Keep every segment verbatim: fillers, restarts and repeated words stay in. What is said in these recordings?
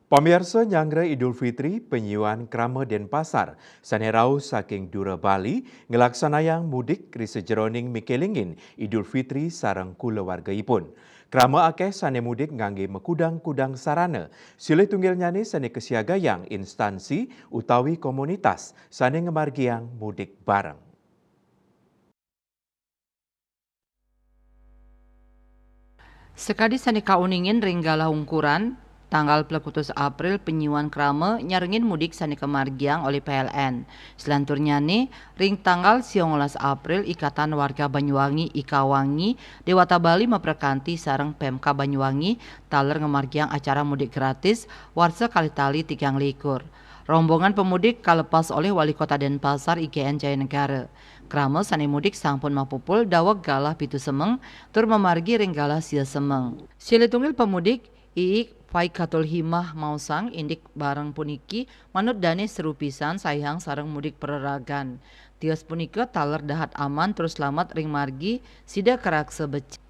Pamiarsa, nyanggra Idul Fitri, panyiuan krama Denpasar, sané rauh saking dura Bali, nglaksanayang mudik ri sajeroning mikelingin Idul Fitri sareng kulawargaipun. Krama akéh sané mudik nganggé makudang-kudang sarana, silih tunggilnyané sané kasiagayang instansi utawi komunitas sané ngamargiang mudik bareng. Sakadi sané kauningin ring galah ungkuran, tanggal plekutus April panyiuan krama nyarengin mudik sané kamargiang olih P L N. Salanturnyané, ring tanggal siangolas April, Ikatan Warga Banyuwangi Ikawangi Dewata Bali maprakanti sareng Pemkab Banyuwangi taler ngamargiang acara mudik gratis warsa kalih tali tigang likur. Rombongan pamudik kalepas olih Wali Kota Denpasar I G N Jayanegara. Krama sané mudik sampun mapupul daweg galah pitu semeng tur mamargi ring galah sia semeng. Silih tunggil pamudik, I I Pai Katul Himah maosang, indik bareng puniki manut dané seru pisan saihang sareng mudik pararagan. Tios punika taler dahat aman tur slamet ring margi sida karaksa becik.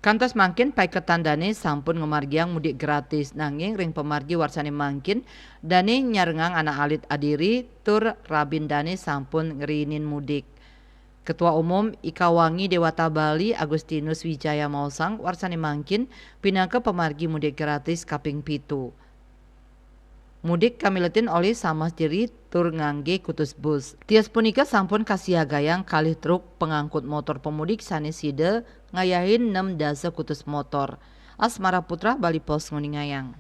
Kantos mangkin paiketan dané sampun ngamargiang mudik gratis, nanging ring pamargi warsané mangkin dané nyarengang anak alit adiri tur rabin dané sampun ngriinin mudik. Ketua Umum Ikawangi Dewata Bali Agustinus Wijaya maosang, warsané mangkin pinaka pamargi mudik gratis kaping pitu. Mudik kamiletin olih samas diri tur nganggé kutus bus. Tios punika sampun kasiagayang kalih truk pangangkut motor pamudik sané sida ngayahin nem dasa kutus motor. Asmara Putra, Bali Post, nguningayang.